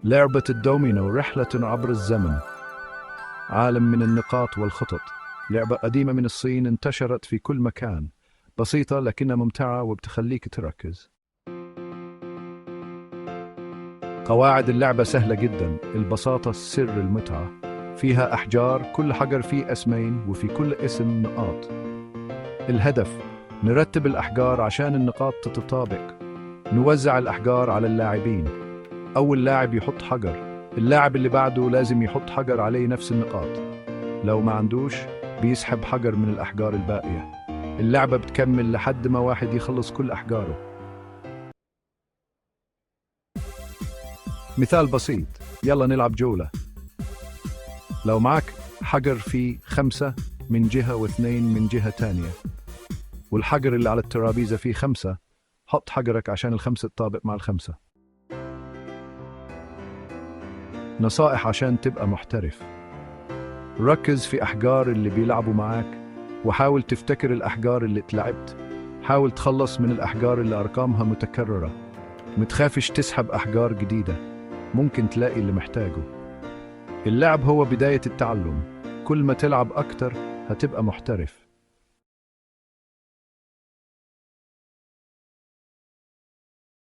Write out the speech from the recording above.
لعبة الدومينو رحلة عبر الزمن، عالم من النقاط والخطط. لعبة قديمة من الصين انتشرت في كل مكان، بسيطة لكنها ممتعة وبتخليك تركز. قواعد اللعبة سهلة جدا، البساطة سر المتعة. فيها أحجار، كل حجر فيه اسمين وفي كل اسم نقاط. الهدف نرتب الأحجار عشان النقاط تتطابق. نوزع الأحجار على اللاعبين. أول لاعب يحط حجر، اللاعب اللي بعده لازم يحط حجر عليه نفس النقاط. لو ما عندوش بيسحب حجر من الأحجار الباقية. اللعبة بتكمل لحد ما واحد يخلص كل أحجاره. مثال بسيط، يلا نلعب جولة. لو معك حجر فيه 5 من جهة و2 من جهة تانية، والحجر اللي على الترابيزة فيه 5، حط حجرك عشان ال5 تطابق مع ال5. نصائح عشان تبقى محترف: ركز في أحجار اللي بيلعبوا معاك، وحاول تفتكر الأحجار اللي اتلعبت. حاول تخلص من الأحجار اللي أرقامها متكررة. متخافش تسحب أحجار جديدة، ممكن تلاقي اللي محتاجه. اللعب هو بداية التعلم، كل ما تلعب أكتر هتبقى محترف.